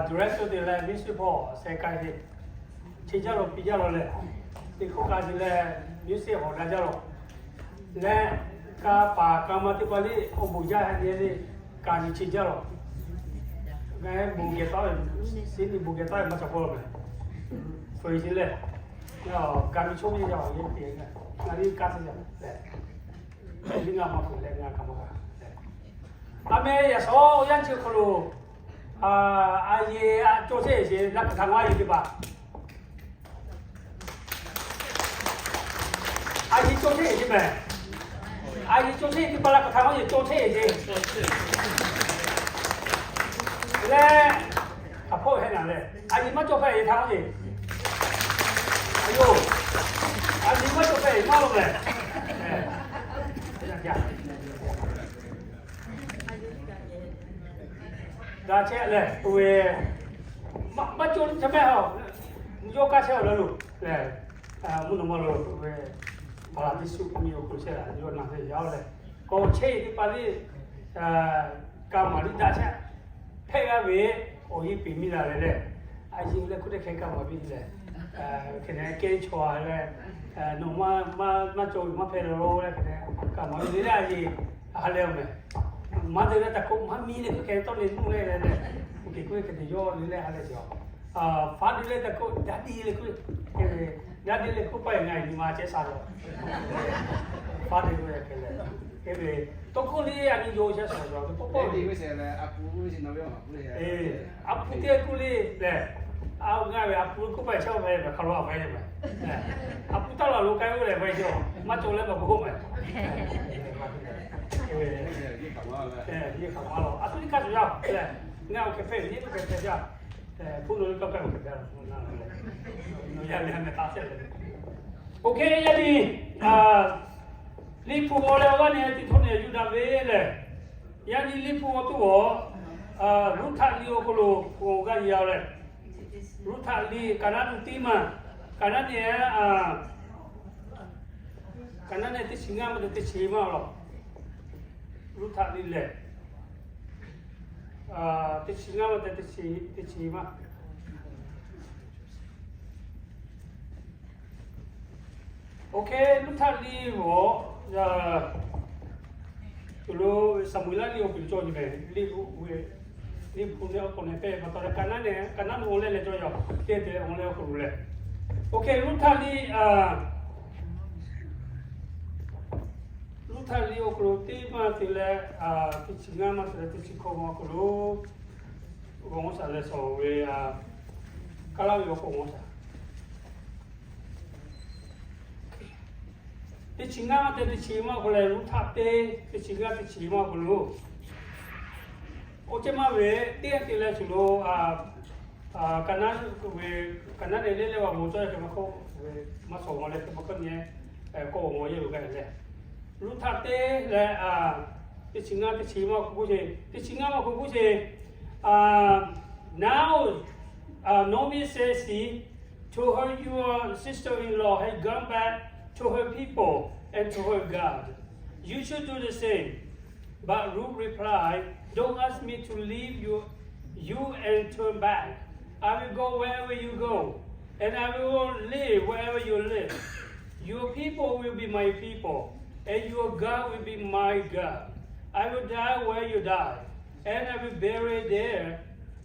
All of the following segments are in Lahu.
director te leh music hpawˇ sheh k'ai ve, chi jaˇ lawˬ piˇ jaˇ lawˬ leh, teˇ hkawˇ k'a te leh music hawˬ daꞈ jaˇ lawˬ leh, ka paˍ ka ma teˇ hpaˍ liˇ awˬ bon jaˇ ha nyi le, ka nyi chi jaˇ lawˬ. Ngaˬ hui bon geh taˉ ve, chi nyi bon geh taˉ ve maˇ ca paw lawˬ meh. Fuiˍ chi lehˬ, ga mi choˇ ve yaˇ awˬ yehˬ te ngaˬ hui kaˇ te yaˇ lehˬ, ngaˬ ma fuiˍ leh ngaˬ ka ma g'a. A meh yaꞈ shawˉ yaˇ chi hk'aw lo, a yehˬ a cawˬ chehˇ ve laˇ hk'aˬ htaˇ maˇ yehˬ teˇ hpaˍ, a yehˬ cawˬ chehˇ ve meh, a yehˬ cawˬ chehˇ ve teˇ hpaˍ laˇ hk'aˬ htaˇ maˇ yehˬ cawˬ chehˇ ve leh, hk'aˬ hpawˇ heh naˍ leh, a yehˬ maˇ cawˬ hpehꞈ ve htaˇ maˇ yehˬ, a yoˬ, a yehˬ maˇ cawˬ hpehꞈ ve maˇ lawˬ meh. Daꞈ chehˇ leh, oˇ ve maˇ cawˬ chehˇ meh a, yawˇ kaˇ chehˇ a leh lo lehˬ, mvuhˇ naw ma lo ve, Baˍlaˍdiˇsuˆ mvuhˇmiˬ awˬ hk'aw lo chehˇ la yawˇ na ve yaˇ oˬ leh, k'awꞈ chehˇ ve teˇ hpaˍ liˇ, ka maˍ liˇ daꞈ chehˇ hpehꞈ g'a ve, awˬ heˆ peˍ miˇ la leh leh, a yehˬ leh hk'oˆ teˇ hkeh ka maˍ piˇ leh, hk'e neh kehˉ chaw a leh, nawˬ maˇ cawˬ ve maˇ hpehꞈ la lo leh hk'e neh ka maˍ ve le leh a yehˬ ha leh oˬ meh. Maˇ te leh taˇ k'oˆ maˇ miˇ leh hk'e tawˇ le nuˇ leh leh leh, oˇ hk'e k'oˆ ve hk'e te yawˇ le leh ha leh cawˬ. Father leh taˇ k'oˆ daddy leh k'oˆ, daddy leh k'oˆ paˇ ngaˬ nyi ma chehˇ sha lawˬ. Father k'oˆ ve hk'e leh, hk'e ve tawˇ hkawˇ le a nyi yawˇ chehˇ sha lawˬ ve pawˆ pawˆ ve, a pu teˇ k'oˆ le leh, a ngaˬ ve a pu k'oˆ paˇ chehˇ ve hk'a lo a ve meh. A pu taˇ laˬ lo k'ai oˇ leh ve cawˬ maˇ cawˬ leh maˇ k'oˆ meh. Yeˇ hk'aˬ ma lawˬ a htoꞈ nyi kaˇ tuˬ yaˇ leh, ngaˬ awˬ hk'e hpehꞈ ve nyi hk'e hpehꞈ jaˇ. Hpu lo ve kaˇ kaˇ awˬ hk'e hpehꞈ la, nawˬ yaˇ ve ha meh taˇ shehˍ leh, oˇ hk'e yaˇ nyi, Liꞈ hpu g'aw leh awˬ g'aˇ nehˬ teˇ htoˇ nehˬ yuˬ daꞈ ve lehˬ, yaˇ nyi Liꞈ hpu g'aw tuˬ g'aw, Ruˇhtaˆ liꞈ awˬ hk'aw lo g'aw g'aˇ yaw leh, Ruˇhtaˆ liꞈ kaˍ naˉ tuˬ teˇ maˬ, kaˍ naˉ nehˬ, kaˍ naˉ nehˬ teˇ chi ngaˇ maˇ te teˇ chi maˇ lawˬ. Ruˇhtaˆ liꞈ lehˬ, teˇ chi ngaˇ maˇ te teˇ chi maˇ. Oˇ hk'e Ruˇhtaˆ liꞈ g'aw, caˬ lo Saˍmo-eˍlaˆ liꞈ awˬ pon cawˬ nyi meh, Liꞈ hpu, Liꞈ hpu nehˬ awˬ hk'aw nehˬ hpehꞈ pa taw leh kaˍ naˉ nehˬ, kaˍ naˉ nehˬ awˬ leh leh cawˬ yaw, te te awˬ leh awˬ hk'aw lo leh. Oˇ hk'e Ruˇhtaˆ liꞈ, Ruˇhtaˆ liꞈ awˬ hk'aw lo teˇ maˇ te leh, teˇ chi ngaˇ maˇ te leh teˇ chi hkawˇ awˬ hk'aw lo, g'aw shaˍ leh shawˍ ve, Kaˇ laˇ ve awˬ hk'aw g'aw shaˍ. Teˇ chi ngaˇ maˇ te teˇ chi maˇ hk'aw leh Ruˇhtaˆ teˇ, teˇ chi ngaˇ teˇ chi maˇ hk'aw lo, oˇ ceh maˇ ve teˇ g'aˇ te leh shuˍ lo, kaˍ naˉ ve, kaˍ naˉ nehˬ leh leh g'a mawˬ cawˇ ve hk'e maˇ hk'oˆ ve, maˇ shawˍ g'aw leh hk'e maˇ hk'oˆ nyi, k'awꞈ g'aw yehˬ lo gaˇ leh, Ruˇhtaˆ teˇ leh, teˇ chi ngaˇ teˇ chi maˇ hk'oˆ k'oˆ ce, teˇ chi ngaˇ maˇ hk'oˆ k'oˆ ce, Now, Naomi says to her, your sister-in-law has gone back to her people and to her God. You should do the same. But Ruth replied, don't ask me to leave you, you and turn back. I will go wherever you go, and I will live wherever you live. Your people will be my people, and your God will be my God. I will die where you die, and I will bury there.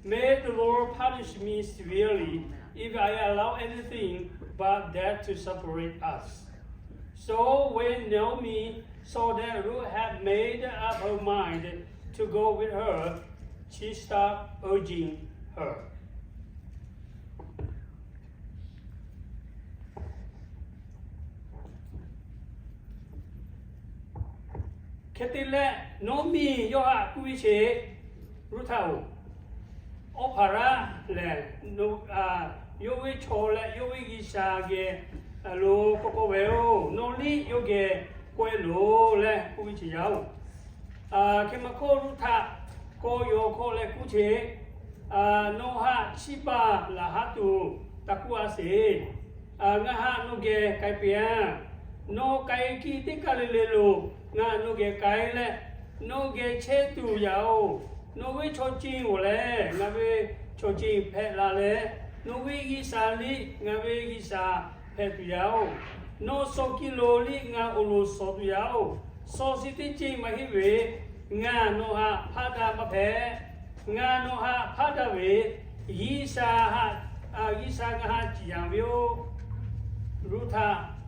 May the Lord punish me severely if I allow anything but death to separate us. So when Naomi saw that Ruth had made up her mind to go with her, she stopped urging her. Hk'e te leh, Naomi yawˇ htaꞈ k'oˆ ve ce, Ruˇhtaˆ-oˬ, Awˇhpaˍraˆ lehˬ, yawˇ ve chaw leh yawˇ ve G'uiˬsha geh lo k'awꞈ k'oˆ ve-oˬ, nawˬ liˇ yawˇ geh k'oˆ-e loˬ leh k'oˆ ve ce yaˇ-oˬ. Hk'e maˇ hkawˇ Ruˇhtaˆ k'awꞈ yaw hkawˇ leh k'oˆ ce, nawˬ htaꞈ chiˇ baˬ laˬ haˉ tuˬ taˇ k'oˆ-a sheˍ. Ngaˬ htaꞈ nawˬ geh k'ai peuˬ-a. Nawˬ k'ai kiˇ teˇ kaˇ le le lo ngaˬ nawˬ geh k'ai leh, nawˬ geh chehˇ tuˬ yaˇ-oˬ. Nawˬ ve chaw ceuˬ-oˬ lehˬ, ngaˬ ve chaw ceuˬ hpehꞈ la leh, nawˬ ve G'uiˬsha liˇ ngaˬ ve G'uiˬsha hpehꞈ tuˬ yaˇ-oˬ, nawˬ suhˍ kiˇ lo liˇ ngaˬ awˬ loˍ suhˍ tuˬ yaˇ-oˬ, suhˍ shiˍ teˇ ceuˬ maˇ heˆ ve, ngaˬ nawˬ htaꞈ hpaˇ daꞈ maˇ hpehꞈ. Ngaˬ nawˬ htaꞈ hpaˇ daꞈ ve, G'uiˬsha htaꞈ, G'uiˬsha ngaˬ htaꞈ ciˍ yanˍ ve yoˬ. Ruˇhtaˆ,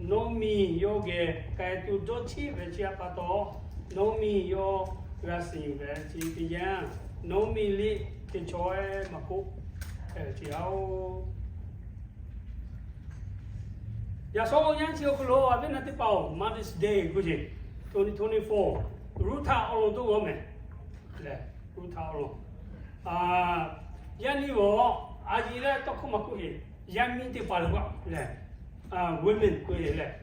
Naomi yawˇ geh k'ai tuˬ dawˇ cheˆ ve chi htaꞈ pa taw, Naomi yawˇ g'a shiˍ ve chi teˇ yanˇ, Naomi liˇ teˇ chaw-e maˇ k'oˆ, hpehꞈ ve chi yaˇ-oˬ. Yaꞈ shawˉ yaˇ chi awˬ hk'aw lo a viˉ na teˇ hpaˍ-oˬ, Mother's Day k'oˆ ce, twenty twenty-four, Ruˇhtaˆ awˬ lawn dawˇ g'awˇ mehˍ lehˬ, Ruˇhtaˆ awˬ lawn. Yaˇ nyi g'awˬ a yeˬ leh tawˇ hkawˇ maˇ k'oˆ ce, yaˇ miˇ teˇ hpaˍ lehˬ k'o lehˬ, women k'oˆ ve lehˬ,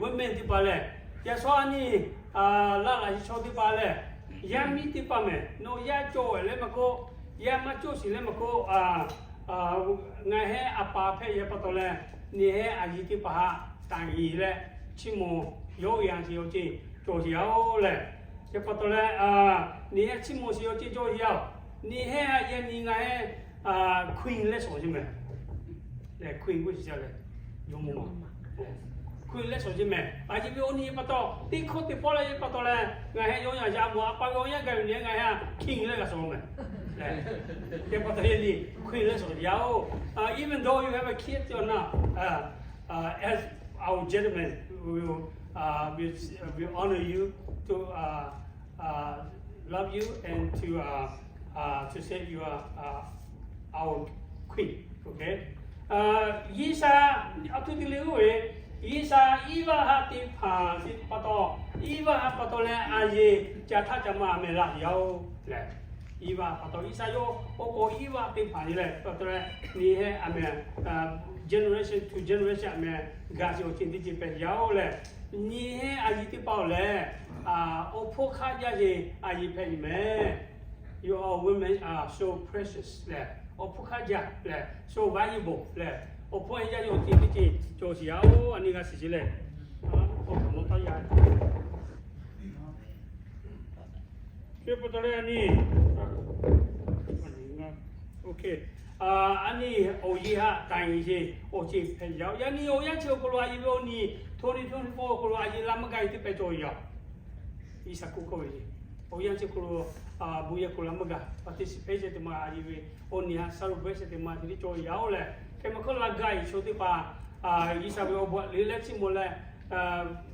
women teˇ hpaˍ lehˬ, yaꞈ shawˉ a nyi laˇ laꞈ chi chaw teˇ hpaˍ lehˬ, yaˇ miˇ teˇ hpaˍ mehˍ. Nawˬ yaˇ cawˬ leh maˇ k'oˆ, yaˇ maˇ cawˬ shiˍ leh maˇ k'oˆ, ngaˬ hehˉ a pa hpehꞈ ve pa taw leh, neˬ hehˉ a yeˬ teˇ hpaˍ htaꞈ tanˬ yeˬ leh, chiˇ mawˬ yawˇ yanˇ chi awˬ ceuˬ cawˬ sheˍ yaˇ-oˬ lehˬ, chi pa taw leh, neˬ hehˉ chiˇ mawˬ sheˍ awˬ ceuˬ cawˬ sheˍ yaˇ-oˬ. Neˬ hehˉ a yeˬ nyi ngaˬ hehˉ queen leh shawˍ ce mehˍ. Lehˬ queen k'oˆ shiˍ ca lehˬ, jawˇmawˇ ma, queen leh shawˍ ce mehˍ. A yeˬ ve awˬ nyi pa taw, teˇ hkawˇ teˇ pawˆ leh ve pa taw leh, ngaˬ hehˉ yawˇ yanˇ yaˇ mawˬ a pa ve awˬ yanˇ gaˬ ve nyi ngaˬ hehˉ king leh g'a shawˍ mehˍ. Lehˬ, chi pa taw yaˇ nyi queen leh shawˍ yaˇ-oˬ. Even though you have a kid or not, as our gentleman, we will, we will honor you to love you and to, to say you are our queen. Okay. G'uiˬsha, a htoꞈ te leh oˇ ve, G'uiˬsha Iˉvaˆ htaꞈ te hpanˍ ve pa taw, Iˉvaˆ htaꞈ pa taw leh a yeˬ ca htaˇ ca ma mehˍ laˇ yaˇ-oˬ lehˬ. Iˉvaˆ pa taw G'uiˬsha yawˇ oˇ k'o Iˉvaˆ te hpanˍ ve lehˬ pa taw leh, neˬ hehˉ a mehˍ, generation to generation a mehˍ gaˬ sheˍ awˬ ceuˬ teˇ ceuˬ hpehꞈ yaˇ-oˬ lehˬ, nyi hehˉ a yeˬ teˇ hpaˍ-oˬ lehˬ, awˬ hpfuhˇ hk'aˆ jaˇ sheˍ a yeˬ hpehꞈ ve mehˍ. Your women are so precious lehˬ, awˬ hpfuhˇ hk'aˆ jaˇ lehˬ, so valuable lehˬ, awˬ hpfuhˇ jaˇ sheˍ awˬ ceuˬ teˇ ceuˬ cawˬ sheˍ yaˇ-oˬ. A nyi g'a shiˍ ce lehˬ, awˬ hk'aw lo taˇ yaˇ Chi pa taw leh a nyi, a nyi awˬ yeˬ htaꞈ tanˬ yeˬ sheˍ awˬ ceuˬ hpehꞈ yaˇ-oˬ. Yaˇ nyi awˬ yanˇ chi awˬ hk'aw lo a yeˬ ve awˬ nyi, twenty twenty-four awˬ hk'aw lo a yeˬ la maˇ gaˬ ve teˇ pehˍ cawˬ yaˇ-oˬ. G'uiˬsha k'oˆ hkawˇ ve ce, awˬ yanˇ chi hk'aw lo bon yehˬ hk'aw lo maˇ gaˬ, participate sheˍ teˇ ma a yeˬ ve awˬ nyi htaꞈ celebrate sheˍ teˇ ma chi teˇ cawˬ yaˇ-oˬ lehˬ, hk'e maˇ hkawˇ la gaˬ yeˬ chaw teˇ hpaˍ G'uiˬsha ve awˬ bon htaꞈ leuˉ leh chiˇ mawˬ leh,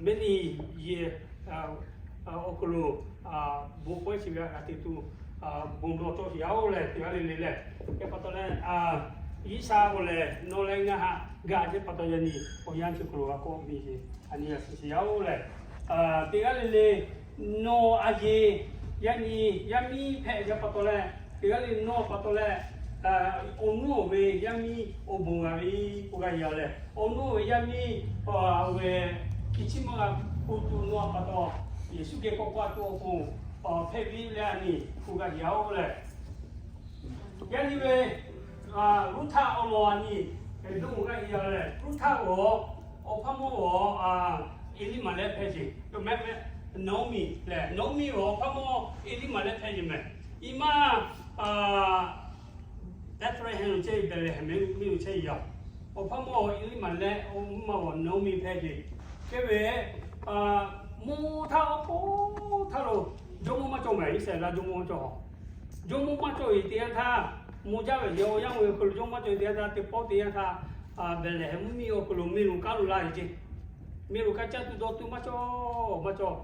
many yeˬ awˬ hk'aw lo bon pawehˇ chi ve htaꞈ g'a te tuˬ bon lawˬ cawˇ sheˍ yaˇ-oˬ lehˬ, teˇ g'aˇ le le lehˬ, hk'e pa taw leh G'uiˬsha k'o lehˬ nawˬ leh ngaˬ htaꞈ gaˬ teˇ pa taw yaˇ nyi awˬ yanˇ chi hk'aw lo g'a k'awꞈ miˬ sheˍ a nyi g'a shiˍ sheˍ yaˇ-oˬ lehˬ, teˇ g'aˇ le le nawˬ a yeˬ yaˇ nyi yaˇ miˇ hpehꞈ ve pa taw leh, teˇ g'aˇ le nawˬ pa taw leh, awˬ nuˉ awˬ ve yaˇ miˇ awˬ bon g'a ve k'oˆ g'a yaˇ lehˬ, awˬ nuˉ awˬ ve yaˇ miˇ ve hki chiˇ maˇ g'a hpu tuˬ nawˬ pa taw, Yeˍsuˆ geh k'awꞈ k'oˆ tuˬ awˬ pon hpehꞈ ve leh a nyi k'oˆ g'a yaˇ-oˬ lehˬ, yaˇ nyi ve Ruˇhtaˆ awˬ lawn a nyi, hk'e dawˇ g'a yaˇ lehˬ, Ruˇhtaˆ g'awˬ awˬ hpaˇ mawˇ g'awˬ Eˇliˇmaꞈlehˇ hpehꞈ sheˍ. Mehˆ mehˆ, Naomi lehˬ, Naomi g'awˬ awˬ hpaˇ mawˇ Eˇliˇmaꞈlehˇ hpehꞈ sheˍ mehˍ. Iˉ maˇ Bethlehem lo chehˇ ve Behˍlehˍhehnˍ mvuhˇ miˬ lo chehˇ ve yaˇ, awˬ hpaˇ mawˇ Eˇliˇmaꞈlehˇ, awˬ mvuhˇ maˇ g'awˬ Naomi hpehꞈ sheˍ. Hk'e ve, mvuhˇ htaˇ awˬ hpaˇ htaˇ lo jawˇmawˇ maˇ cawˬ mehˍ. Iˉsaˍreˍlaˆ jawˇmawˇ maˇ cawˬ. Jawˇmawˇ maˇ cawˬ ve teˇ yanˇ htaˇ, mvuhˇ jaˇ ve yehˬ awˬ yanˇ ve awˬ hk'aw lo jawˇmawˇ maˇ cawˬ ve teˇ yanˇ htaˇ, teˇ pawˆ teˇ yanˇ htaˇ, Behˍlehˍhehnˍ mvuhˇ miˬ awˬ hk'aw lo miˬ luˬ kaˉ luˬ laˇ ve ceˇ. Miˬ luˬ kaˉ caˇ tuˬ dawˇ tuˬ maˇ cawˬ, maˇ cawˬ.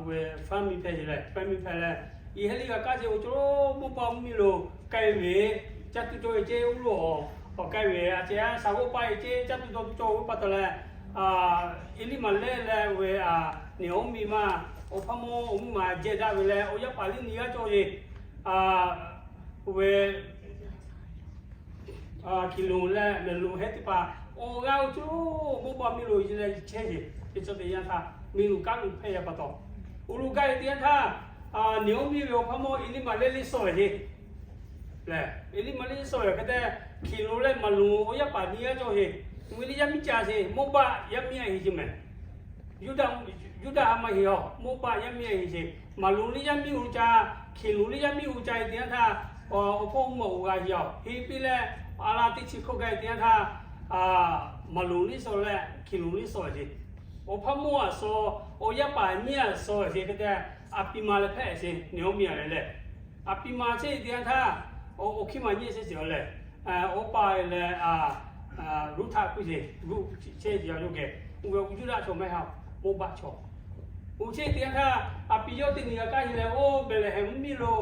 Ve family hpehꞈ sheˍ lehˬ, family hpehꞈ leh, Iˉsaˍreˍlaˆ g'a kaˇ ce awˬ ceuˬ lo mvuhˇ pa mvuhˇ miˬ lo k'ai ve, caˇ tuˬ cawˬ ve ceˇ, oˇ lo awˬ k'ai ve a ce a shaˍ g'awˇ pa ve ceˇ, caˇ tuˬ dawˇ tuˬ cawˬ ve pa taw leh, Eˇliˇmaꞈlehˇ leh ve Naomi ma, awˬ hpaˇ mawˇ awˬ mvuhˇ maˬ jehˬ daꞈ ve leh awˬ yaˇ paˍ liˇ nyi g'aˇ cawˬ ve, ve Hkiˬ lonˍ leh mehˬ lonˍ hehˉ teˇ hpaˍ awˬ g'aˇ awˬ ceuˬ mvuhˇ pa mvuhˇ miˬ lo leh chehˇ sheˍ. Teˇ cawˇ teˇ yanˇ htaˇ miˬ luˬ kaˉ luˬ hpehꞈ ve pa taw, oˇ lo gaˇ ve teˇ yanˇ htaˇ, Naomi ve awˬ hpaˇ mawˇ Eˇliˇmaꞈlehˇ liˇ sawˇ ve ceˇ. Lehˬ, Eˇliˇmaꞈlehˇ liˇ sawˇ ve hk'e te, Hkiˬ lonˍ leh mehˬ lonˍ awˬ yaˇ paˍ nyi g'aˇ cawˬ sheˍ. Mvuhˇ miˬ yaˇ miˇ ca sheˍ, Moˇbaˆ yaˇ miˇ a heˍ sheˍ mehˍ. Yuˇdaꞈ, Yuˇdaꞈ a maˇ heˍ a, Moˇbaˆ yaˇ miˇ a heˍ sheˍ. Maˍ lonˍ liˇ yaˇ miˇ hu ca, Hkiˬ lonˍ liˇ yaˇ miˇ hu ca e te yanˇ htaˇ, awˬ hpawˇ maˇ oˍ g'a yaˇ-oˬ. Heˍ piˇ leh, a la teˇ chi hkawˇ ga e te yanˇ htaˇ, maˍ lonˍ liˇ suh leh Hkiˬ lonˍ liˇ suh ve ce. Awˬ hpawˇ maˇ a suh, awˬ yaˇ paˍ nyiˇ a suh ve ce hk'e te, a pi ma leh hpehꞈ ce, Naomi a lehˬ lehˬ. A pi ma chehˇ e te yanˇ htaˇ, awˬ hkiˇ ma nyiˇ chehˇ ce a lehˬ, oˇ pa leh Ruˇhtaˆ k'oˆ ce, Ruˇ chehˇ ce a yawˇ geh, oˇ ve Yuˇdaꞈ chaw maˇ heˆ, Moˇbaˆ chaw. Oˇ chehˇ te yanˇ htaˇ, a pi yawˇ teˇ nyi g'a kaˇ ce leh, oˇ Behˍlehˍhehnˍ mvuhˇ miˬ lo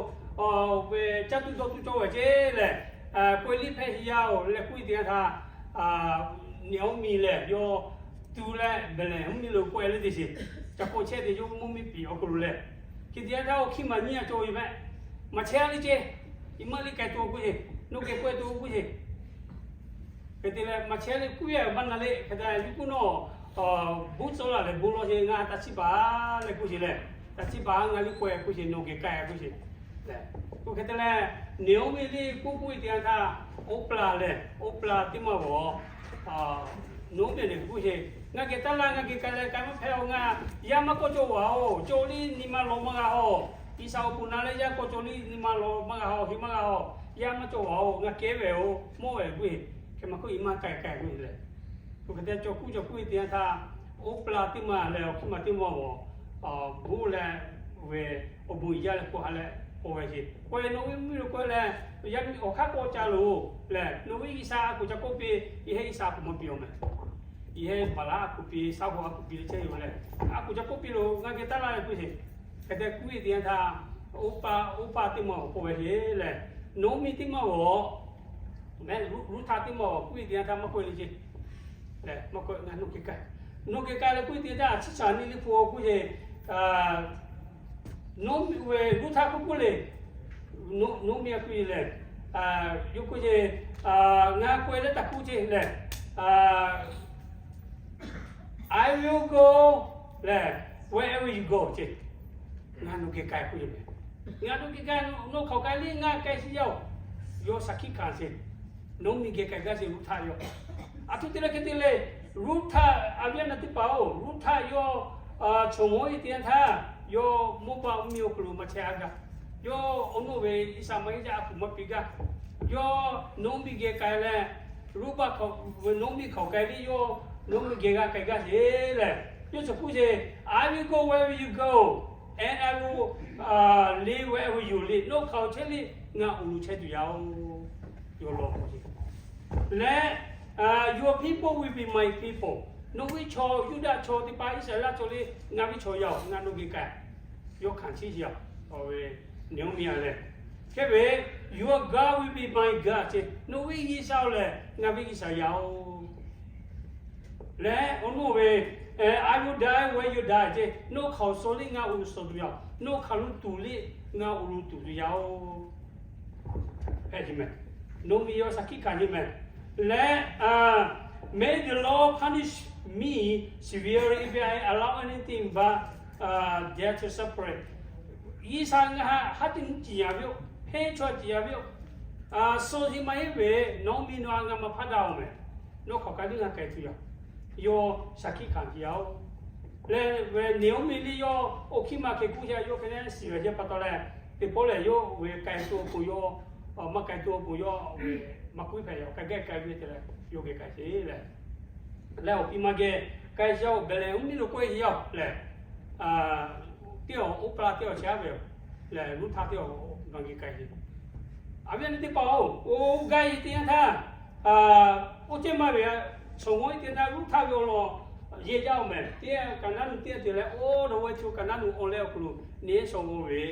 ve caˇ tuˬ dawˇ tuˬ cawˇ ve ce lehˬ, k'oꞈ-e liˇ hpehˇ ce yaˇ-oˬ leh k'oˆ e te yanˇ htaˇ, Naomi lehˬ yawˇ tu leh Behˍlehˍhehnˍ mvuhˇ miˬ lo k'oꞈ-e liˇ te ce. Ca k'oˆ chehˇ te yawˇ mvuhˇ miˬ piˍ awˬ hk'aw lo lehˬ, hk'e te yanˇ htaˇ awˬ hkiˇ ma nyiˇ a cawˇ ve mehˆ. Maˇ chehˇ a liˇ ce. Iˉ maˇ liˇ k'ai tuˬ k'oˆ ce, nawˬ geh k'oꞈ-e tuˬ k'oˆ ce. Hk'e te leh maˇ chehˇ liˇ k'oˆ ve maˇ na le. Hk'e te leh yuˬ k'oˆ nawˬ, buˆ tcuhˉ laˬ leh bon lawˬ ce, ngaˬ taꞈ chiˇ baˬ leh k'oˆ ce lehˬ, taꞈ chiˇ baˬ, ngaˬ liˇ k'oꞈ-e k'oˆ ce, nawˬ geh k'ai k'oˆ ce. Oˇ hk'e te leh, Naomi liˇ k'oˆ k'oˆ e te yanˇ htaˇ, Oˇplaˍ lehˬ, Oˇplaˍ teˇ maˇ g'awˬ, Naomi lehˬ k'oˆ ce, ngaˬ geh taˇ laˇ, ngaˬ geh k'ai leh k'ai maˇ hpehꞈ-oˬ, ngaˬ yaˇ maˇ kawˆ cawˇ vaˬ-oˬ, cawˬ liˇ nyi ma lawˬ maˇ g'a-oˬ. Iˉsaˍ awˬ pon na leh yaˇ kawˆ cawˬ liˇ nyi ma lawˬ maˇ g'a-oˬ, heˆ maˇ g'a-oˬ, yaˇ maˇ cawˇ vaˬ-oˬ, ngaˬ kehˉ ve-oˬ, mawˇ ve k'oˆ ve, hk'e maˇ k'oˆ iˉ maˇ k'ai k'ai k'oˆ ve lehˬ. Oˇ hk'e te cawˬ k'oˆ cawˬ k'oˆ e te yanˇ htaˇ, Oˇplaˍ teˇ maˇ leh awˬ hkiˇ ma teˇ maˇ g'awˬ, bon leh ve awˬ bon iˉ jaˇ leh k'oˆ ha leh k'oˆ ve ce, k'oˆ ve, Nawˬ ve mvuhˇ miˬ lo k'oˆ leh, yaˇ miˇ awˬ hk'aˇ k'awꞈ ca loˬ lehˬ, nawˬ ve Iˉsaˍ a kuˬ ca k'oˆ piˇ, yehˇ Iˉsaˍ a kuˬ maˇ piˇ-oˬ mehˍ. Yehˇ Baˍlaˆ a kuˬ piˇ, Saˉ hoꞈ a kuˬ piˇ leh chehˇ yoˬ lehˬ, a kuˬ ca k'oˆ piˇ loˬ, ngaˬ geh taˇ laˇ leh k'oˆ ce. Hk'e te k'oˆ e te yanˇ htaˇ, Oˇplaˍ teˇ maˇ k'oˆ ve ce lehˬ, Naomi teˇ maˇ g'awˬ mehˍ, Ruˇhtaˆ teˇ maˇ g'awˬ k'oˆ e te yanˇ htaˇ maˇ k'oˆ e le ce. Lehˬ maˇ k'oˆ, ngaˬ nawˬ geh k'ai, nawˬ geh k'ai leh k'oˆ e te yanˇ htaˇ, a ciˉ caˬ nyi liˇ hpu k'oˆ ce, Naomi ve Ruˇhtaˆ k'oˆ k'oˆ le, Naomi a k'oˆ e lehˬ, yawˇ k'oˆ ce, ngaˬ k'oꞈ-e leh taꞈ k'oˆ ce lehˬ, I will go lehˬ, wherever you go ce. Ngaˬ nawˬ geh k'ai k'oˆ ce mehˍ. Ngaˬ nawˬ geh k'ai, nawˬ hk'aˬ k'ai liˇ ngaˬ k'ai shiˍ yaˇ-oˬ. Yawˇ shaˍ hkiˆ hkanˍ ce. Naomi geh k'ai gaˇ ce Ruˇhtaˆ yawˇ. Aˬ htoꞈ te leh hk'e te le, Ruˇhtaˆ a viˉ a na teˇ hpaˍ-oˬ, Ruˇhtaˆ yawˇ chaw mawˇ e te yanˇ htaˇ, yawˇ Moˇbaˆ mvuhˇ miˬ awˬ hk'aw lo maˇ chehˇ a gaˇ. Yawˇ awˬ nawˬ ve Iˉsaˍ maˇ heˆ jaˇ a kuˬ maˇ piˇ gaˇ. Yawˇ Naomi geh k'ai leh, Ruˇbaˆ hk'aˬ, Naomi hk'aˬ k'ai liˇ yawˇ Naomi geh g'a k'ai gaˇ ce lehˬ, yawˇ chi k'oˆ ce, I will go wherever you go, and I will live wherever you live. Nawˬ hk'aˬ chehˇ liˇ ngaˬ awˬ lo chehˇ tuˬ yaˇ-oˬ. Yawˇ law k'oˆ ce leh, Your people will be my people. Nawˬ ve chaw Yuˇdaꞈ chaw teˇ hpaˍ, Iˉsaˍreˍlaˆ chaw liˇ ngaˬ ve chaw yaˇ-oˬ, ngaˬ nawˬ geh k'ai. Yawˇ hkanˍ chiˇ yaˇ-oˬ, awˬ ve Naomi a lehˬ. Hk'e ve, Your God will be my God ce, nawˬ ve G'uiˬsha-oˬ lehˬ ngaˬ ve G'uiˬsha yaˇ-oˬ. Leh awˬ nawˬ ve, I will die where you die ce, nawˬ hk'aˬ suh liˇ ngaˬ awˬ lo suh tuˬ yaˇ-oˬ, nawˬ hk'aˬ lo tuˬ liˇ ngaˬ awˬ lo tuˬ tuˬ yaˇ-oˬ. Hpehꞈ ce mehˍ. Naomi yawˇ shaˍ hkiˆ hkanˍ ce mehˍ. Leh, May the Lord punish me severely if I allow anything but death to separate. G'uiˬsha ngaˬ haˉ teˇ nyi ciˍ yaˇ ve-oˬ, henˇ chaw ciˍ yaˇ ve-oˬ, suh ce maˇ heˆ ve, Naomi nawˬ a ngaˬ maˇ hpaˇ daꞈ-oˬ mehˍ. Nawˬ hk'aˬ k'ai liˇ ngaˬ k'ai tuˬ yaˇ. Yawˇ shaˍ hkiˆ hkanˍ ce yaˇ-oˬ. Leh ve Naomi liˇ yawˇ awˬ hkiˇ ma hk'e k'oˆ ce, yawˇ hk'e leh shiˍ ve ce pa taw leh, teˇ pawˆ lehˬ yawˇ ve k'ai tuˬ awˬ pon yawˇ, maˇ k'ai tuˬ awˬ pon yawˇ ve maˇ k'oˆ hpehꞈ yaˇ, k'ai geh k'ai ve te leh yawˇ geh k'ai ce lehˬ. Leh awˬ pi ma geh k'ai yaˇ-oˬ, Behˍlehˍhehnˍ mvuhˇ miˬ lo k'oˆ-e yaˇ-oˬ lehˬ, teˇ awˬ Oˇplaˍ teˇ awˬ chehˇ a ve-oˬ lehˬ, Ruˇhtaˆ teˇ awˬ ma geh k'ai ce. A viˉ a nyi teˇ hpaˍ-oˬ, oˇ gaˇ e te yanˇ htaˇ, oˇ cehˇ maˇ ve, chaw mawˇ e te yanˇ htaˇ Ruˇhtaˆ ve awˬ lawn yehˇ jaˇ-oˬ mehˍ. Teˇ Kaˍnaˆ nuˬ teˇ te leh, oˇ dawˇ wehˇ chi Kaˍnaˆ nuˬ awˬ leh awˬ hk'aw lo neˇ shaw g'aw ve,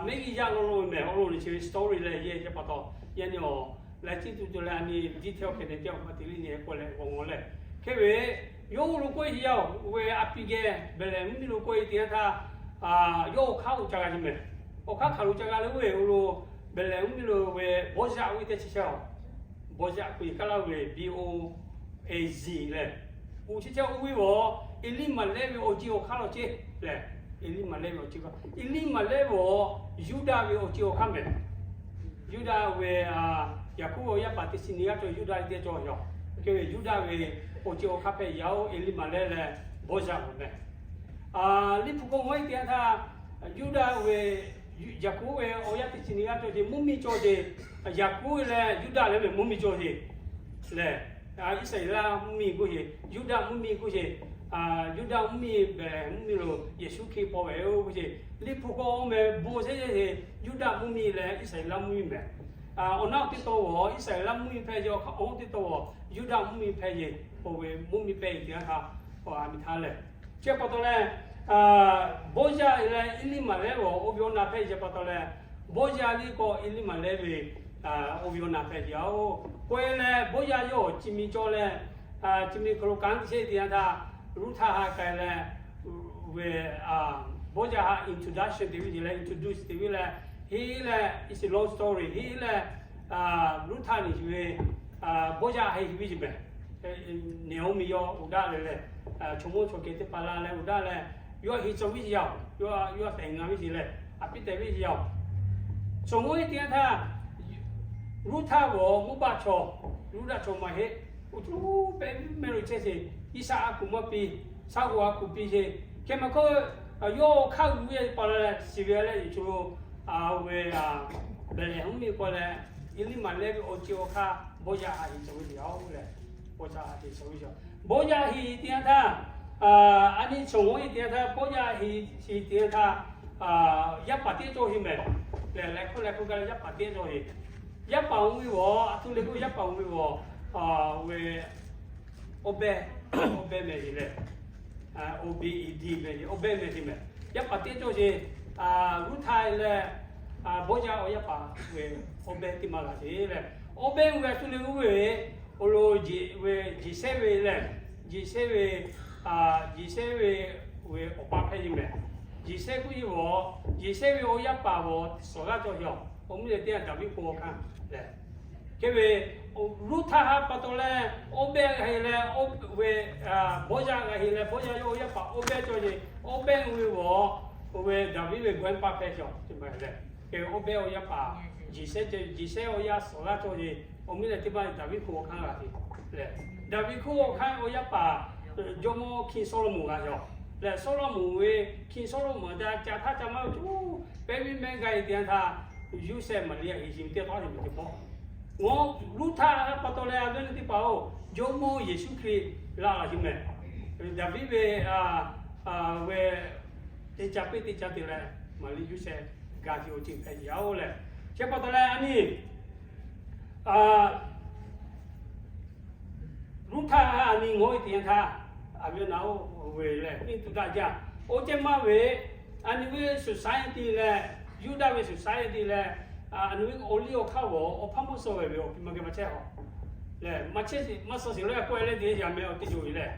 mehˆ g'uˇ yaˇ law law ve mehˍ. Awˬ lawn chi ve story leh yehˇ jaˇ pa taw, yaˇ nyi awˬ leh ciˇ tuˬ tuˬ leh a nyi detail hk'e te teˇ awˬ hk'aw te liˇ nyi k'oˆ leh g'aw g'aw leh. Hk'e ve, yawˇ oˇ lo k'oˆ-e yaˇ-oˬ, oˇ ve a pi geh Behˍlehˍhehnˍ mvuhˇ miˬ lo k'oˆ-e te yanˇ htaˇ, yawˇ awˬ hk'aˇ oˇ ca g'a ce mehˍ. Awˬ hk'aˇ hk'aˬ lo ca g'a le, oˇ ve awˬ lo Behˍlehˍhehnˍ mvuhˇ miˬ lo ve Bawˇzaˆ oˇ ve teˇ chi chehˇ-oˬ. Bawˇzaˆ k'oˆ ve Kaˉlaˇ ve B O A Z lehˬ, oˇ chi chehˇ oˇ ve awˬ Eˇliˇmaˍlehˇ ve awˬ ceˇ awˬ hk'aˇ law ceˇ lehˬ, Eˇliˇmaˍlehˇ ve awˬ ceˇ hk'aˇ, Eˇliˇmaˍlehˇ ve awˬ Yuˇdaꞈ ve awˬ ceˇ awˬ hk'aˇ mehˍ. Yuˇdaꞈ ve Yaˍkoˆ ve awˬ yaˇ paˍ teˇ chi nyi g'aˇ cawˬ, Yuˇdaꞈ teˇ g'aˇ cawˬ yaˇ. Hk'e ve Yuˇdaꞈ ve awˬ ceˇ awˬ hk'aˇ hpehꞈ yaˇ-oˬ, Eˇliˇmaˍlehˇ leh Bawˇzaˆ-oˬ mehˍ. Liˇ hpu k'o ngaˬ hui te yanˇ htaˇ, Yuˇdaꞈ ve, Yaˍkoˆ ve awˬ yaˇ teˇ chi nyi g'aˇ cawˬ ce, mvuhˇ miˬ cawˬ ce. Yaˍkoˆ leh Yuˇdaꞈ leh mvuhˇ miˬ cawˬ ce lehˬ, Iˉsaˍreˍlaˆ mvuhˇ miˬ k'oˆ ce, Yuˇdaꞈ mvuhˇ miˬ k'oˆ ce. Yuˇdaꞈ mvuhˇ miˬ, Behˍlehˍhehnˍ mvuhˇ miˬ lo Yeˍsuˆ Hkriꞈ paw ve-o k'oˆ ce. Liꞈ hpu k'awꞈ-o meh bon sehˉ ce, Yuˇdaꞈ mvuhˇ miˬ leh Iˉsaˍreˍlaˆ mvuhˇ miˬ mehˍ. Awˬ naˉ teˇ taw g'awˬ Iˉsaˍreˍlaˆ mvuhˇ miˬ hpehˇ ce, awˬ hk'aw teˇ taw g'awˬ Yuˇdaꞈ mvuhˇ miˬ hpehˇ ce. Oˇ ve mvuhˇ miˬ hpehˇ ve teˇ yanˇ htaˇ, a miˬ htaˇ lehˬ, chi pa taw leh, Boˇyaˆ leh Eˇliˇmaˍlehˇ g'awˬ oˇ ve awˬ na hpehˇ ce pa taw leh, Boˇyaˆ liˇ k'o Eˇliˇmaˍlehˇ ve oˇ ve awˬ na hpehˇ ce-o. K'oˆ-e leh Boˇyaˆ yawˇ chi mi cawˬ leh, chi mi hk'aw lo kanˉ te chehˇ teˇ yanˇ htaˇ, Ruˇhtaˆ ha k'ai leh, ve, Boˇyaˆ ha introduction te ve ce leh, introduce te ve leh, heˆ leh, it's a long story, heˆ leh, Ruˇhtaˆ ni ve, Boˇyaˆ heˆ ve ce mehˍ. Neˍoˇmiˆ yawˇ uˍ daꞈ leh leh, chaw mawˇ chaw kehˬ teˇ hpaˍ la leh uˍ daꞈ leh, yawˇ heˆ cawˬ ve ce yaˇ-oˬ, yawˇ tehˬ ngaˬ ve ce leh, a piˇ tehˬ ve ce yaˇ-oˬ. Chaw mawˇ heˆ teˇ yanˇ htaˇ, Ruˇhtaˆ g'awˬ Moˇbaˆ chaw, Yuˇdaꞈ chaw maˇ heˆ. Uˉ tuˉ pehˇ mehˆ lo chehˇ ce, Iˉsaˍ a kuˬ maˇ piˇ, Shaˉ hoꞈ a kuˬ piˇ ce. Hk'e maˇ hkawˇ, yawˇ hk'aˇ g'uiˬ ve pa leh shiˍ ve leh, yeˬ chu lo, a, oˇ ve, Behˍlehˍhehnˍ mvuhˇ miˬ k'oˆ leh, Eˇliˇmaˍlehˇ ve awˬ ceuˬ awˬ hk'aˇ Boˇyaˆ ha heˆ cawˬ ve ce yaˇ-oˬ leh, Boˇyaˆ ha heˆ cawˬ ve ce. Boˇyaˆ heˆ teˇ yanˇ htaˇ, a nyi chaw mawˇ heˆ teˇ yanˇ htaˇ, Boˇyaˆ heˆ, heˆ teˇ yanˇ htaˇ, yaˇ paˍ teˇ cawˬ ce mehˍ. Lehˬ leh hk'oˆ leh hk'oˆ gaˇ leh yaˇ paˍ teˇ cawˬ ce. Yaˇ paˍ oˇ ve g'awˬ, a htoꞈ leh k'o yaˇ paˍ oˇ ve g'awˬ, oˇ ve, Awˇbehˇ, Awˇbehˇ meh ce leh, O B E D meh ce, Awˇbehˇ meh ce mehˍ. Yaˇ paˍ teˇ cawˬ ce, Ruˇhtaˆ leh, Boˇyaˆ awˬ yaˇ paˍ ve Awˇbehˇ teˇ maˇ g'a ce leh, Awˇbehˇ ve a htoꞈ leh k'o ve, awˬ lo ve Jeˍsehˇ ve leh, Jeˍsehˇ ve, Jeˍsehˇ ve, ve awˬ pa hpehˇ ce mehˍ. Jeˍsehˇ k'oˆ ve g'awˬ, Jeˍsehˇ ve awˬ yaˇ paˍ g'awˬ suhˍ g'aˇ cawˬ ce-oˬ. Awˬ miˇ leh teˇ yanˇ Daˍviˆ hpu awˬ hkanˇ lehˬ, hk'e ve, Ruˇhtaˆ ha pa taw leh, Awˇbehˇ g'a heˆ leh, ve, Boˇyaˆ g'a heˆ leh, Boˇyaˆ yawˇ awˬ yaˇ paˍ Awˇbehˇ cawˬ ce. Awˇbehˇ oˇ ve g'awˬ, oˇ ve Daˍviˆ ve แกรนด์ปา hpehˇ ce-oˬ. Awˇbehˇ awˬ yaˇ paˍ, Jeˍsehˇ, Jeˍsehˇ awˬ yaˇ suhˍ g'aˇ cawˬ ce. Awˬ miˇ leh teˇ maˇ Daˍviˆ hpu awˬ hkanˇ g'a ce lehˬ, Daˍviˆ hpu awˬ hkanˇ awˬ yaˇ paˍ, jawˇmawˇ Hkiˇ Sawˉlaꞈmonˍ g'a ce-oˬ. Lehˬ Sawˉlaꞈmonˍ ve, Hkiˇ Sawˉlaꞈmonˍ ca ca htaˇ ca maˇ ve cuˉ pehˇ miˇ mehˆ g'a e teˇ yanˇ htaˇ, Yoˇsehꞈ Maˍriˆ a heˆ shiˍ teˇ hk'aˇ teˇ hpaˍ teˇ hpawˇ, ngaˬ Ruˇhtaˆ ha pa taw leh a ve teˇ hpaˍ-oˬ, Jawˇmawˇ Yeˍsuˆ Hkriꞈ laˇ la ce mehˍ. Daˍviˆ ve, ve, teˇ caˇ piˇ teˇ caˇ te leh, Maˍriˆ Yoˇsehꞈ g'a ce awˬ ceuˬ hpehꞈ ce yaˇ-oˬ lehˬ, chi pa taw leh a nyi Ruˇhtaˆ a nyi ngawˬ e teˇ yanˇ htaˇ, a ve naˬ-oˬ ve lehˬ, neˇ tuˬ daꞈ jaˇ. Oˇ ceh maˇ ve, a nyi ve society leh, Yuˇdaꞈ ve society leh, a nyi ve awˬ liˇ awˬ hk'aˇ g'awˬ awˬ hpaˇ mawˇ suh ve ve awˬ pi maˇ geh maˇ chehˇ-oˬ. Lehˬ maˇ chehˇ, maˇ suh sheˍ leh k'oˆ leh te yaˇ meh awˬ teˇ ceuˬ lehˬ,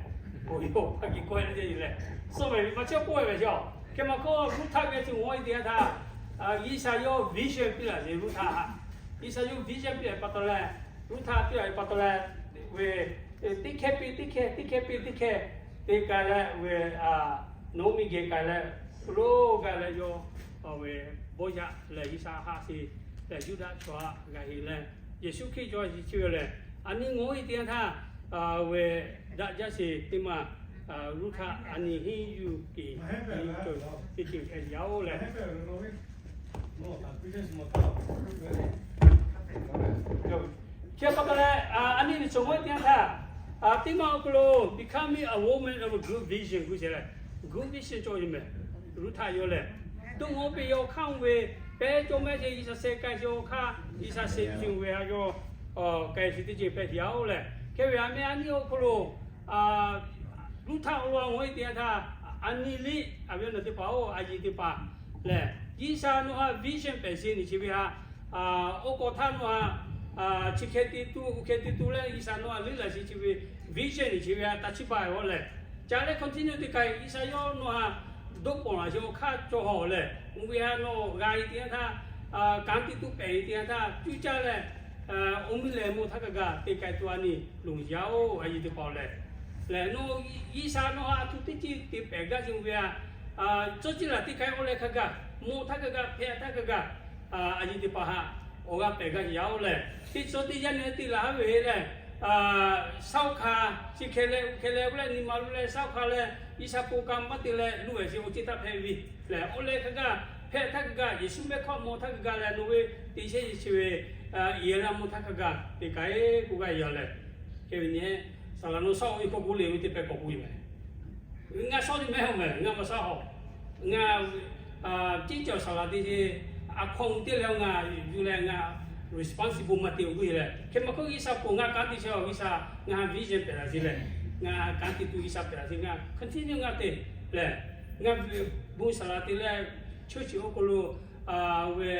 awˬ liˇ awˬ hk'aˇ geh k'oˆ leh te lehˬ, suh ve maˇ chehˇ k'oˆ ve ve ce-oˬ. Hk'e maˇ hk'oˆ Ruˇhtaˆ geh chi ngawˬ e teˇ yanˇ htaˇ, G'uiˬsha yawˇ vision piˇ laˇ ce Ruˇhtaˆ ha. G'uiˬsha yawˇ vision piˇ laˇ pa taw leh, Ruˇhtaˆ piˇ laˇ pa taw leh, ve, teˇ hkeh piˇ teˇ hkeh, teˇ hkeh piˇ teˇ hkeh, te k'ai leh ve, Naomi geh k'ai leh, lo gaˇ leh yawˇ, ve, Bawˇyaˆ lehˬ G'uiˬsha haꞈ sheˍ lehˬ Yuˇdaꞈ chaw haꞈ g'a heˍ leh, Yeˍsuˆ Hkriꞈ cawˬ sheˍ chi ve lehˬ, a nyi ngawˬ e teˇ yanˇ htaˇ, ve, daꞈ jaˇ sheˍ teˇ maˇ, Ruˇhtaˆ a nyi henˇ yuˬ kehˬ, teˇ ceuˬ hpehꞈ yaˇ-oˬ lehˬ, chi pa taw leh, a nyi ve chaw ngawˬ e teˇ yanˇ htaˇ, teˇ maˇ awˬ hk'aw lo becoming a woman of a good vision k'oˆ sheˍ leh, good vision cawˬ ve mehˍ. Ruˇhtaˆ yawˇ lehˬ, to ngawˬ piˇ yawˇ hk'aˇ ve, pehˇ cawˇ mehˆ sheˍ G'uiˬsha sheh k'ai sheˍ awˬ hk'aˇ, G'uiˬsha sheh cuˬ ve a yawˇ k'ai sheˍ teˇ ceuˬ hpehꞈ yaˇ-oˬ lehˬ, hk'e ve a meh a nyi awˬ hk'aw lo Ruˇhtaˆ awˬ lawn ngawˬ e teˇ yanˇ htaˇ, a nyi liˇ a ve awˬ naˬ teˇ hpaˍ-oˬ, a yeˬ teˇ hpaˍ lehˬ, G'uiˬsha nawˬ haꞈ vision pehꞈ sheˍ nyi chi ve htaꞈ, oˇ k'awꞈ htaˇ nawˬ haꞈ chi hk'e te tuˬ, oˇ hk'e te tuˬ leh G'uiˬsha nawˬ haꞈ liˇ laˬ sheˍ chi ve vision nyi chi ve htaꞈ taˇ chiˇ baˬ-e-oˬ lehˬ, ca leh continue te k'ai G'uiˬsha yawˇ nawˬ haꞈ doˆ pawˍ laˬ sheˍ awˬ hk'aˇ cawˬ hawˬ lehˬ, oˇ ve htaꞈ nawˬ g'a e teˇ yanˇ htaˇ, kanˉ te tuˬ pehꞈ e teˇ yanˇ htaˇ cuˇ caˇ leh, awˬ miˇ lehˬ mawˇ htaˇ kaꞈ g'a te k'ai tuˬ a nyi loˬ yaˇ-oˬ, a yeˬ teˇ hpaˍ-oˬ lehˬ. Lehˬ nawˬ G'uiˬsha nawˬ haꞈ a htoꞈ teˇ ceuˬ te pehꞈ gaˇ sheˍ ve htaꞈ, tcuh ciˇ laˬ te k'ai-oˬ leh hk'a gaˬ, mawˇ htaˇ kaꞈ g'a hpehꞈ htaˇ kaꞈ g'a, a yeˬ teˇ hpaˍ haꞈ awˬ g'a pehˬ gaˇ yaˇ-oˬ lehˬ, teˇ cawˇ teˇ yanˇ nyi te laˬ haˉ ve lehˬ, Saˉ oˇ hk'a chi hkeh leh hkeh leh oˇ leh nyi ma lo leh saˉ oˇ hk'a leh G'uiˬsha pon ka maˇ te leh luˬ ve chi awˬ ceˇ taˇ hpehꞈ ve lehˬ, oˇ leh hk'a gaˇ hpehꞈ htaˇ hk'a gaˇ Yeˍsuˆ mehˆ hkawˇ maw htaˇ hk'a gaˇ leh nawˬ ve te chehˇ ve chi ve yehˬ la maw htaˇ hk'a gaˇ te k'ai k'oˆ gaˇ yaw lehˬ, hk'e ve nyi saˍ laˍ nawˬ sawˉ ve hkawˇ k'oˆ le ve teˇ pehˇ k'awꞈ k'oˆ ve mehˬ. Ngaˬ sawˉ ve mehˬ, ngaˬ maˇ sawˉ hawˬ. Ngaˬ ceˇ cawˬ saˍ laˍ te ce, a hkawˇ teˇ leh ngaˬ yuˬ leh ngaˬ responsible maˇ te awˬ g'uˇ e leh, hk'e maˇ hkawˇ G'uiˬsha pon ngaˬ kanˉ te chehˇ a G'uiˬsha, ngaˬ vision pehꞈ la ce leh, ngaˬ kanˉ te tuˬ G'uiˬsha pehꞈ la ce ngaˬ continue ngaˬ te lehˬ, ngaˬ bon saˍ laˍ te leh church awˬ hk'aw lo ve,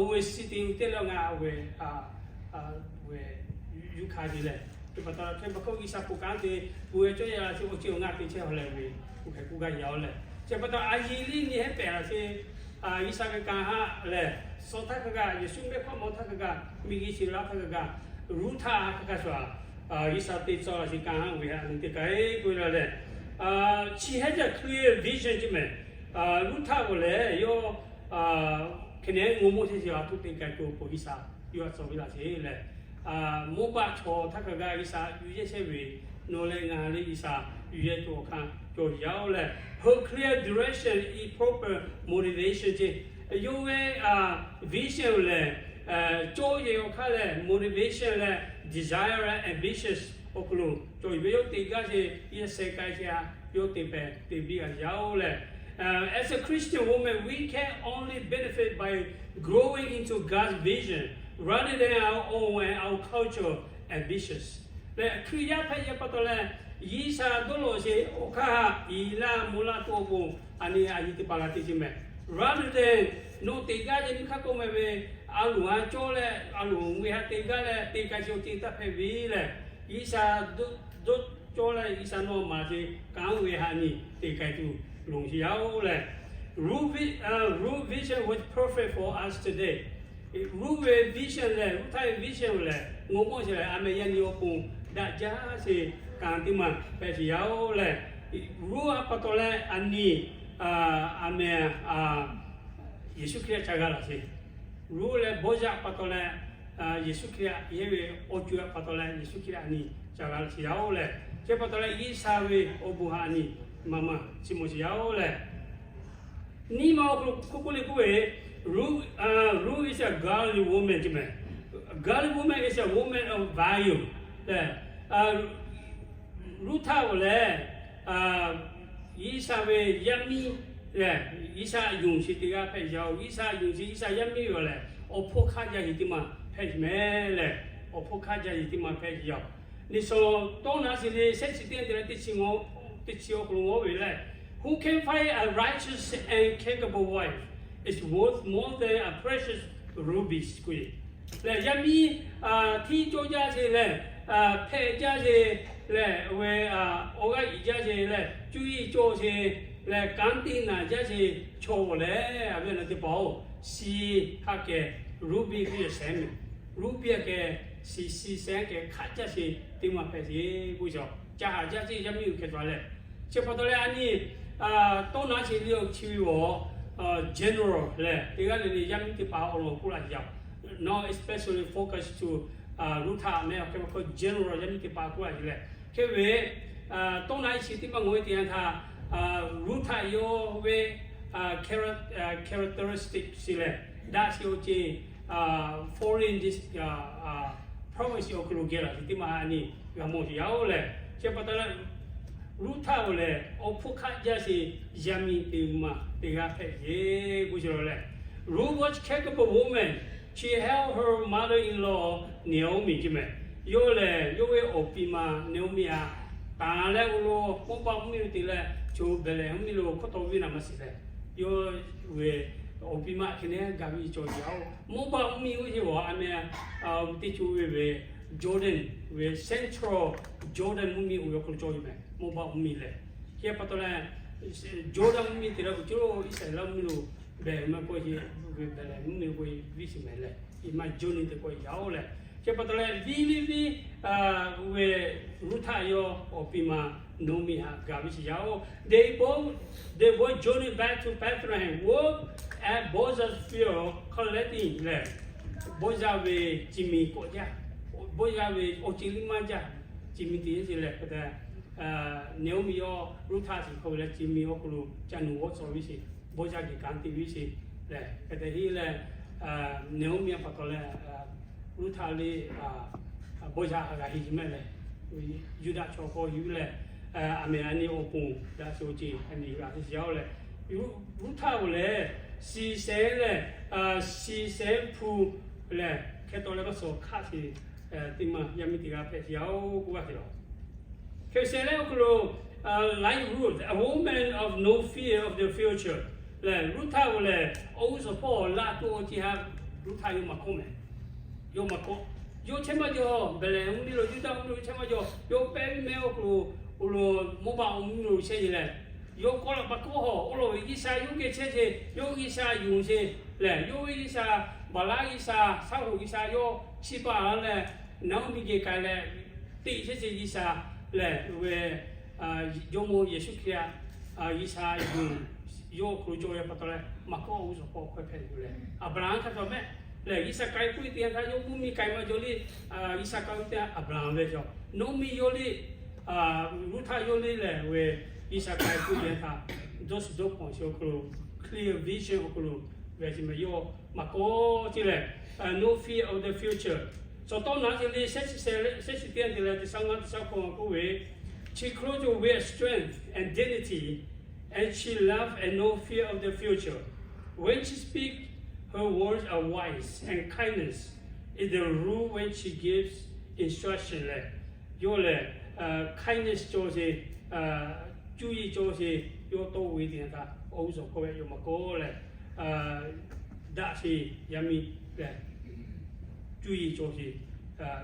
overseeing teˇ leh ngaˬ ve yuˬ hkanˍ ve lehˬ, hk'e pa taw hk'e maˇ hkawˇ G'uiˬsha pon kanˉ te, bon ve cawˇ yaˇ la ce awˬ ceˇ awˬ ngaˇ te chehˇ a leh ve, k'oˆ hk'e k'oˆ gaˇ yaw lehˬ, chi pa taw a yeˬ liˇ nyi hehˉ pehꞈ la ce G'uiˬsha ve kanˉ haˆ lehˬ, sawˉ htaˇ hk'a gaˇ Yeˍsuˆ mehˆ hkawˇ maw htaˇ hk'a gaˇ, miˬguiˬ chi laˇ htaˇ hk'a gaˇ, Ruˇhtaˆ hk'a gaˇ shuˍ a G'uiˬsha te tcuh la ce kanˉ haˆ ve a nyi te k'ai k'oˆ la lehˬ, chi hehˉ jaˇ clear vision ce mehˬ. Ruˇhtaˆ k'o lehˬ yawˇ hk'e nehˉ ngaw mawˇ chehˇ ce a htoꞈ te k'ai tuˬ awˬ pon G'uiˬsha yawˇ a tcuh ve la ce lehˬ, Moˉbaˆ chaw htaˇ hk'a gaˇ G'uiˬsha yuˬ yehˇ chehˇ ve, nawˬ leh ngaˬ leh G'uiˬsha yuˬ yehˇ tuˬ awˬ hk'aˇ cawˬ yaˇ oˬ lehˬ, her clear direction is proper motivation ce. Yawˇ ve vision lehˬ, cawˇ yehˬ awˬ hk'aˇ lehˬ motivation leh desire leh ambitious awˬ hk'aw lo cawˬ ve yawˇ te gaˇ ce, yehˇ sheh k'ai ce a, yawˇ te pehˍ te biˇ a yaˇ oˬ lehˬ, as a Christian woman, we can only benefit by growing into God's vision rather than our own and our cultural ambitions. Lehˬ Hkriꞈ yaˇ hpehꞈ yaˇ pa taw leh, G'uiˬsha dawˇ lawˬ sheˍ awˬ hk'aˇ haˆ iˍ laˇ mvuh laˇ tuˬ awˬ pon, a nyi a nyi teˇ hpaˍ la te ce mehˬ. Rather than nawˬ te gaˇ ce nyi hk'aˇ k'oˆ mehˍ ve, a loˍ ha cawˇ leh a loˍ ve ha te gaˇ leh te k'ai ce awˬ ceˇ taˇ hpehꞈ ve lehˬ, G'uiˬsha dawˇ cawˇ leh G'uiˬsha nawˬ maˍ ce kanˉ ve ha nyi te k'ai tuˬ loˍ sheˍ yaˇ oˬ lehˬ, Ruth vision was perfect for us today. Ruˇ ve vision lehˬ, Ruˇhtaˆ ve vision lehˬ, ngaw mawˇ sheˍ lehˬ, a meh yaˇ nyi awˬ pon daꞈ jaˇ sheˍ kanˉ teˇ maˬ hpehꞈ sheˍ yaˇ oˬ lehˬ, Ruˇ a pa taw leh a nyi, a meh, Yeˍsuˆ Hkriꞈ ca g'a laˬ sheˍ. Ruˇ leh Bawˇyaˆ pa taw leh, Yeˍsuˆ Hkriꞈ yehˇ ve awˬ co a pa taw leh Yeˍsuˆ Hkriꞈ a nyi ca g'a laˬ sheˍ yaˇ oˬ lehˬ, chi pa taw leh G'uiˬsha ve awˬ bon ha a nyi maˇ maˇ chi mawˬ sheˍ yaˇ oˬ lehˬ, nyi ma awˬ hk'aw lo k'oˆ k'oˆ le k'oˆ ve, Ruth, Ruth is a godly woman ce mehˬ. Godly woman is a woman of value lehˬ, Ruˇhtaˆ lehˬ, G'uiˬsha ve yaˇ miˇ lehˬ, G'uiˬsha yonˍ sheˍ teˇ g'aˇ hpehꞈ yaˇ oˬ. G'uiˬsha yonˍ sheˍ, G'uiˬsha yaˇ miˇ ve lehˬ, awˬ hpawˇ hk'aˇ jaˇ sheˍ teˇ maˬ hpehꞈ mehˍ lehˬ, awˬ hpawˇ hk'aˇ jaˇ sheˍ teˇ maˬ hpehꞈ yaˇ oˬ. Nyi shu tawˇ naˉ chi le shehˆ chi teˇ g'aˇ te leh teˇ chi ngaw, teˇ chi awˬ hk'aw lo ngaˬ oˇ ve lehˬ, who can find a righteous and capable wife is worth more than a precious ruby k'oˆ ve lehˬ, yaˇ miˇ hteˇ cawˇ jaˇ sheˍ lehˬ, hpehꞈ jaˇ sheˍ lehˬ, ve awˬ g'aˇ iˍ jaˇ sheˍ lehˬ, cuˇ yiˍ cawˬ sheˍ lehˬ, kanˉ te naˍ jaˇ sheˍ chaw lehˬ, a ve na teˇ hpaˍ oˬ, shi ha kehˬ ruby ve sehˉ mehˬ, ruby a kehˬ, shi shi sehˉ kehˬ hk'aˆ jaˇ sheˍ teˇ maˬ hpehꞈ sheˍ k'oˆ ve, ca haˍ jaˇ sheˍ yaˇ miˇ oˬ hkeh cawˬ lehˬ, chi pa taw leh a nyi tawˇ naˉ chi le awˬ chi ve awˬ general lehˬ, teˇ g'aˇ le le yaˇ miˇ teˇ hpaˍ awˬ lawn k'oˆ laˇ sheˍ yaˇ oˬ. Now especially focus to Ruˇhtaˆ mehˬ, awˬ hk'e maˇ hk'aˇ general yaˇ miˇ teˇ hpaˍ k'oˆ laˇ sheˍ lehˬ, hk'e ve tawˇ naˉ chi teˇ maˬ ngaˬ hui te yanˇ htaˇ, Ruˇhtaˆ yawˇ ve characteristic chi lehˬ, daꞈ chi awˬ ceˇ, foreign province awˬ hk'aw lo geh laˬ sheˍ teˇ maˬ a nyi g'a mawˬ sheˍ yaˇ oˬ lehˬ, chi pa taw leh Ruˇhtaˆ oˬ lehˬ, awˬ hpawˇ hk'aˆ jaˇ sheˍ yaˇ miˇ teˇ maˬ teˇ g'aˇ hpehꞈ sheˍ k'oˆ sheˍ law lehˬ, Ruth was capable woman. She helped her mother-in-law Naomi ce mehˬ. Yawˇ lehˬ yawˇ ve awˬ pi ma Naomi a, taˍ leh awˬ lawn Moˇbaˆ mvuhˇmiˬ lo te leh, co Behˍlehˍhehnˍ mvuhˇmiˬ lo hkawˇ taw ve naˍ maˇ shiˍ lehˬ, yawˇ ve awˬ pi ma hk'e nehˉ gaˬ ve cawˬ yaˇ oˬ. Moˇbaˆ mvuhˇmiˬ oˇ sheˍ awˬ a meh, teˇ co ve ve Jordan ve central Jordan mvuhˇmiˬ oˇ ve awˬ hk'aw lo cawˬ ve mehˬ, Moˇbaˆ mvuhˇmiˬ lehˬ. Chi pa taw leh Jordan mvuhˇmiˬ te leh awˬ ceuˬ Iˉsaˍreˍlaˆ mvuhˇmiˬ lo behˬ maˇ k'oˆ, ve Behˍlehˍhehnˍ mvuhˇmiˬ lo k'oˆ viˇ shiˍ mehˍ lehˬ, iˉ maˇ Jordan te k'oˆ yaˇ oˬ lehˬ. Chi pa taw leh viˇ liˇ viˇ ve Ruˇhtaˆ yawˇ awˬ pi ma Naomi haꞈ gaˬ ve shiˍ yaˇ oˬ. They both, they both journeyed back to Bethlehem, worked at Boaz's field collecting lehˬ, Boaz ve ci mi kawꞈ jaˇ, bawˇ yaˇ ve awˬ ceˬ liˇ maˇ jaˇ, ci mi te ce lehˬ, hk'e te Naomi yawˇ Ruˇhtaˆ shiˍ hk'aw ve leh ci mi awˬ hk'aw lo ca nuˬ g'awˇ tcuh ve sheˍ, bawˇ yaˇ geh kanˉ te ve sheˍ lehˬ, hk'e te heˆ leh, Naomi a pa taw leh Ruˇhtaˆ le bawˇ yaˇ a g'a heˆ ce mehˆ lehˬ, Yuˇdaꞈ chaw k'aw yuˬ leh, aˬ meˍ a nyi awˬ ponˬ daꞈ sheˍ awˬ ceˬ a nyi g'a te sheˍ yaˇ-oˬ leh, Ruˇhtaˆ-oˬ lehˬ, shiˍ shehˍ lehˬ, shiˍ shehˍ hpu lehˬ, hk'e taw leh maˇ suh hk'aˆ sheˍ teˇ maˬ yaˇ miˇ teˇ g'aˇ hpehꞈ sheˍ yaˇ-oˬ k'oˆ g'a te lawˬ. Hk'e shehˍ lehˬ awˬ hk'aw lo, like Ruth, a woman of no fear of the future lehˬ, Ruˇhtaˆ-oˬ lehˬ, awˬ g'uˇ suhˍ hpawˇ laˇ tuˬ awˬ ceˬ haꞈ Ruˇhtaˆ yawˇ maˇ kawˆ mehˍ. Yawˇ maˇ kawˆ. Yawˇ chehˇ maˇ jaw, Behˍlehˍhehnˍ mvuhˇ miˬ lo, Yuˇdaꞈ mvuhˇ miˬ lo chehˇ maˇ jaw. Yawˇ pehˇ ve mehˆ awˬ hk'aw lo, awˬ lawn Moˉbaˆ awˬ mvuhˇ miˬ lo chehˇ ce lehˬ, yawˇ kawˆ la pa kawˆ hawˬ, awˬ lawn ve G'uiˬsha yawˇ geh chehˇ ce, yawˇ G'uiˬsha yonˍ ce lehˬ, yawˇ ve G'uiˬsha, Baˍlaˆ G'uiˬsha, shaˉ hoꞈ G'uiˬsha yawˇ chiˇ baˬ la leh, Naomi geh k'ai leh, teꞈ chehˇ ce G'uiˬsha lehˬ, ve Jawˇmawˇ Yeˍsuˆ Hkriꞈ G'uiˬsha yonˍ, yawˇ awˬ hk'aw lo cawˬ ve pa taw leh maˇ kawˆ, awˬ g'uˇ suhˍ hpawˇ hkawehˇ hpehꞈ tuˬ lehˬ, Aˍbraˍhanˍ hk'a taw mehˆ lehˬ, G'uiˬsha k'ai puiˉ teˇ yanˇ htaˇ yawˇ mvuhˇ miˬ k'ai maˇ jaw le, G'uiˬsha k'ai ve teˇ yanˇ Aˍbraˍhanˍ ve cawˬ, Naomi yawˇ le, Ruˇhtaˆ yawˇ le lehˬ ve, G'uiˬsha k'ai puiˉ teˇ yanˇ htaˇ, dawˇ shiˍ dawˇ hpawnˬ chi awˬ hk'aw lo, clear vision awˬ hk'aw lo ve chi mehˍ yawˇ maˇ kawˆ ce lehˬ, no fear of the future. Saˍ tawˇ naˍ ce le, shehˉ chi teˇ yanˇ te leh teˇ shaˉ ngaˇ teˇ shaˉ hkawˇ k'oˆ ve, She clothes with strength and dignity, and she love and no fear of the future. When she speak, her words are wise, and kindness is the rule when she gives instruction lehˬ, yawˇ lehˬ, kindness cawˬ ce, cuˇ yiˍ cawˬ ce, yawˇ tawˇ ve teˇ yanˇ htaˇ awˬ g'uˇ suhˍ hpawˇ ve yawˇ maˇ kawˆ lehˬ, daꞈ ce yaˇ miˇ lehˬ, cuˇ yiˍ cawˬ ce,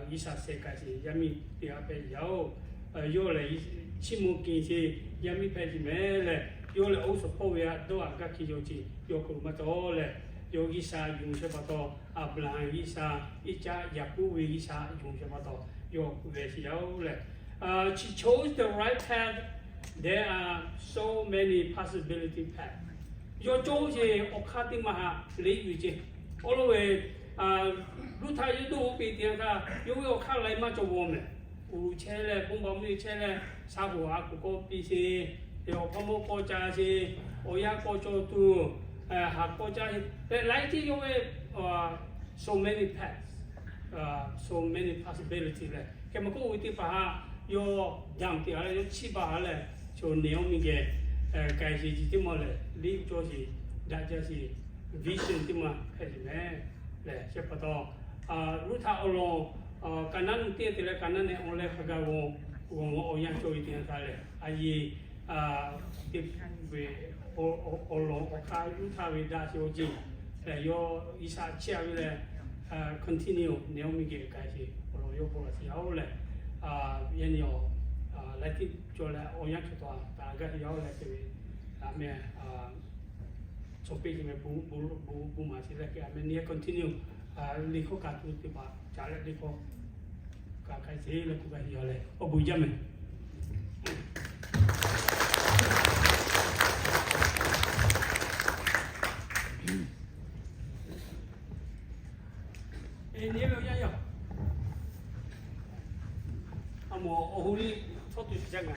G'uiˬsha sheh k'ai ce yaˇ miˇ teˇ g'aˇ hpehꞈ yaˇ-oˬ. Yawˇ lehˬ, chiˇ mvuh kehˬ ce yaˇ miˇ hpehꞈ ce mehˍ lehˬ, yawˇ lehˬ awˬ g'uˇ suhˍ hpawˇ ve a dawˇ a gaˇ hk'e cawˬ ce yawˇ hk'aw lo maˇ cawˬ lehˬ, yawˇ G'uiˬsha yonˍ chehˇ pa taw, Aˍbraˍhanˍ G'uiˬsha, Iˉcaˆ, Yaˍkoˆ ve G'uiˬsha yonˍ chehˇ pa taw yawˇ ve ce yaˇ-oˬ lehˬ, she chose the right path. There are so many possibility path. Yawˇ cawˬ ce awˬ hk'aˇ teˇ maˬ haꞈ le yuˬ ce. Awˬ lawn ve Ruˇhtaˆ yawˇ dawˇ ve teˇ yanˇ htaˇ yawˇ ve awˬ hk'aˇ laiˉ maˇ cawˬ g'awˬ mehˍ. Uˍ chehˇ leh, bon ba mvuhˇ miˬ chehˇ leh, shaˉ hoꞈ a kuˬ kawˆ piˇ ce, awˬ hk'aw mawˇ kawˆ ca ce, awˬ yanˇ kawˆ cawˬ tuˬ, haꞈ kawˆ ca ce leh laiˉ ceuˬ yawˇ ve so many paths, so many possibility leh, hk'e maˇ k'oˆ ve teˇ hpaˍ haꞈ yawˇ damn te a leh yawˇ chiˇ baˬ a leh, chaw Naomi geh k'ai ce ce teˇ maˬ lehˬ, liˇ cawˬ ce, daꞈ jaˇ ce, vision teˇ maˬ hpehꞈ ce mehˍ lehˬ, chi pa taw Ruˇhtaˆ awˬ lawn Kaˍnaˆ nuˇ teˇ te leh Kaˍnaˆ nehˬ awˬ leh hk'a gaˬ g'awˬ, g'awˬ awˬ yanˇ cawˬ ve teˇ yanˇ htaˇ lehˬ, a yeˬ teˇ ve awˬ lawn awˬ hk'aˇ Ruˇhtaˆ ve daꞈ ce awˬ ceˬ lehˬ, yawˇ G'uiˬsha chiˇ a ve lehˬ, continue Naomi geh k'ai ce awˬ lawn yawˇ bon laˬ ce yaˇ-oˬ lehˬ, yaˇ nyi awˬ laiˉ teˇ cawˬ leh awˬ yanˇ hk'e taw taˍ gaˇ ce yaˇ-oˬ lehˬ, ce ve aˬ meh cawˬ piˇ ce meh bon maˍ ce leh, hk'e aˬ meh nyi continue liꞈ hkawˇ kaꞈ tuˬ teˇ hpaˍ ca leh liꞈ hkawˇ kaꞈ k'ai ce leh k'oˆ gaˇ ce yaˇ lehˬ, awˬ bon jaˇ mehˍ. Nyi ve awˬ yanˇ yaˇ, a mawˬ awˬ hoˉ liˇ htawˇ tuˬ shiˍ jaˇ ngaˬ.